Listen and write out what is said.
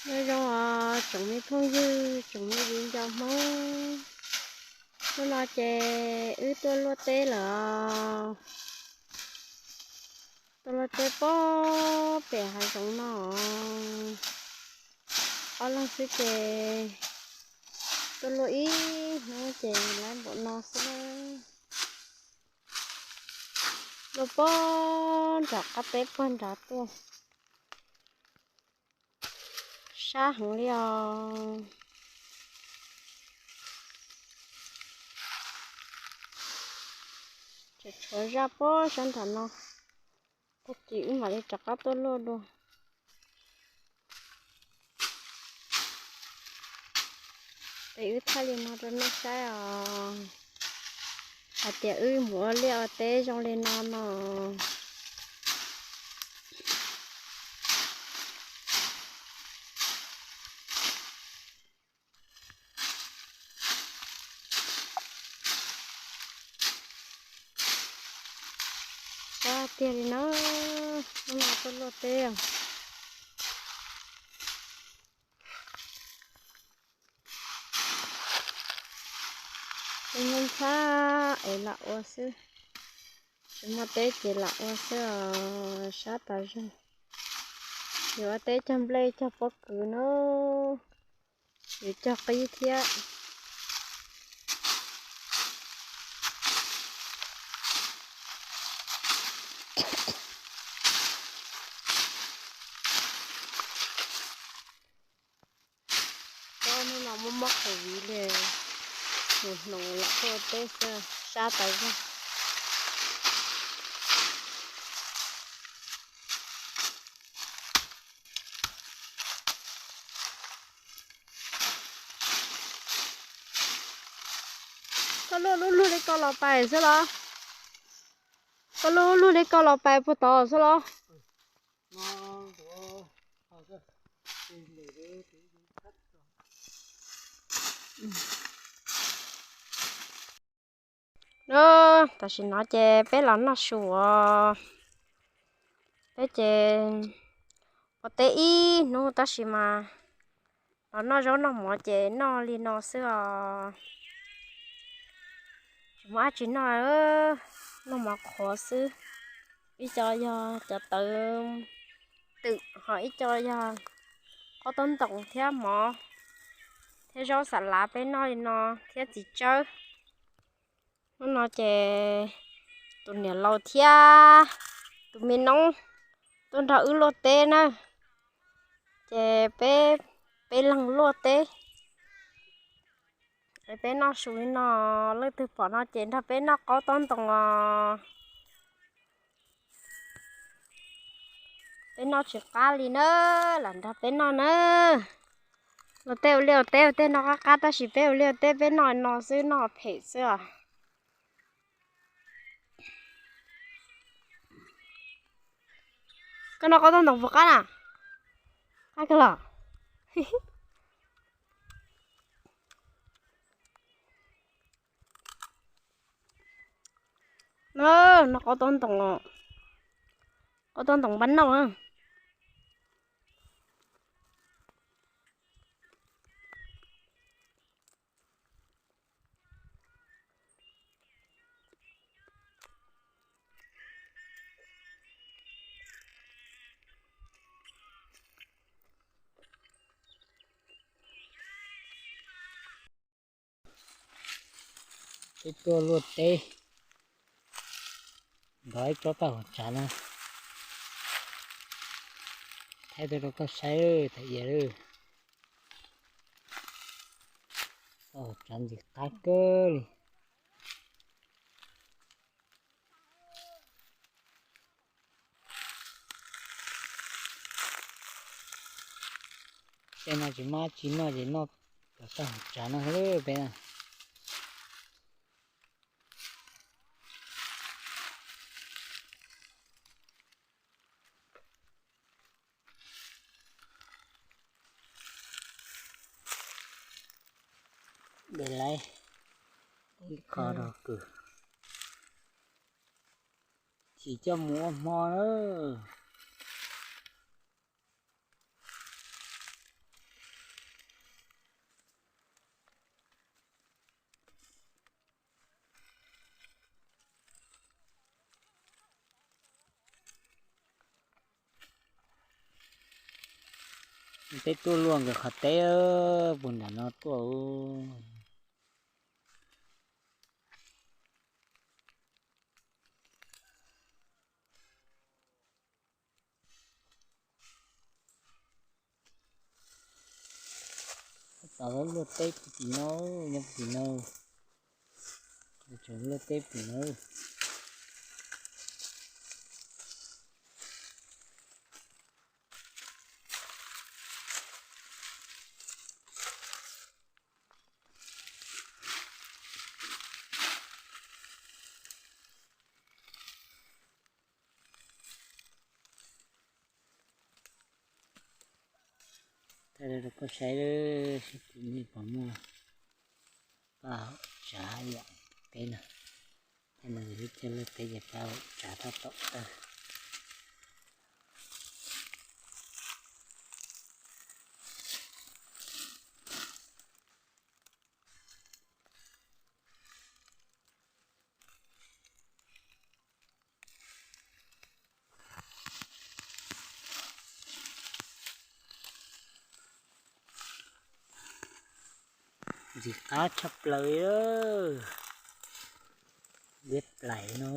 Nyob zoo os tsoom me phooj ywg, tsoom me viv ncaus Hmoob. Hnub no ces wb tuaj luaj teb lawm. Tuaj luaj teb pob pem hav zoov no. Ob leeg xwb ces tuaj luaj ib hnub ces lawm npaum no xwb na. Luaj pob nram qab teb puag nrad tuaj. Sab heev li os. Tseem tshuav zaj pob sab nram no, tag kis wb mam li rov qab tuaj luaj dua. Ces wb thaij li no rau nej saib os, hais tias wb mus ua liaj ua teb zoo li no no. Sab tiag li na, hnub no tuaj luaj teb. Teb ntxhab es lam ua xwb, tsis muaj teb ces lam ua xwb os, sab tas zog. Yuav ua teb cog nplej cog pob kws na, yuav cog qib thiab. Hnub no muaj mob covid li, mus hnoos lam tuaj teb xwb, sab tas zog. Koj luaj lub lug li koj los pais xwb los? Koj luaj lug li koj los pais puag tod xwb los? Tam sim no ces peb los noj su os. Peb ces ua teb ib hnub tab sis mas los noj zaub noj mov ces noj li no xwb os. Tsis muaj dab tsi noj, noj mov qhuav xwb. Ib co yog cov tawv twm, ho ib co yog qaub taub ntoos thiab mov thiab zaub xa lav peb noj li no thiab txiv tsawb. Hnub no ces tus niam laus thiab tus me noob tuaj nrog wb luaj teb na, ces peb, peb leeg luaj teb. Es peb noj su li no, leej twg pom no ces nrog peb noj qaub taub ntoos os. Peb noj tsis qab li na, lam nrog peb noj na. Luag tej ua liaj ua teb ua tej noj qab qab tab sis peb ua liaj ua teb peb noj no xwb, noj phem xwb os. Koj noj qaub taub ntoos puas qab na? Qab kawg los. Noj qaub taub ntoos, qaub taub ntoos npab nauj na. Peb tuaj luaj teb, nrog ib tsob tauj hauv tsav na, thaij tuaj rau koj saib lawm, thaum ub lawm. Tauj hauv tsav ntxim qab kawg li. Tej no tsis muaj dab tsi noj ces noj cov tauj hauv tsav no xwb peb na. Npe laiv ib qho rau kws chim coj mus ua hmo na. Peb tuaj luaj nkawd qhov teb puag nram no tuaj. Tab tom luaj teb puag tim no, nyob puag tim no, tseem luaj teb puag tim no. Thaij rau koj saib, saib tim nej puas muaj paj haum tsav yom, teb no. Thaij no lub caij luaj teb ces paj haum tsav tab tom tawg. Ntxim qab tshaj plaws li, liab plaim no.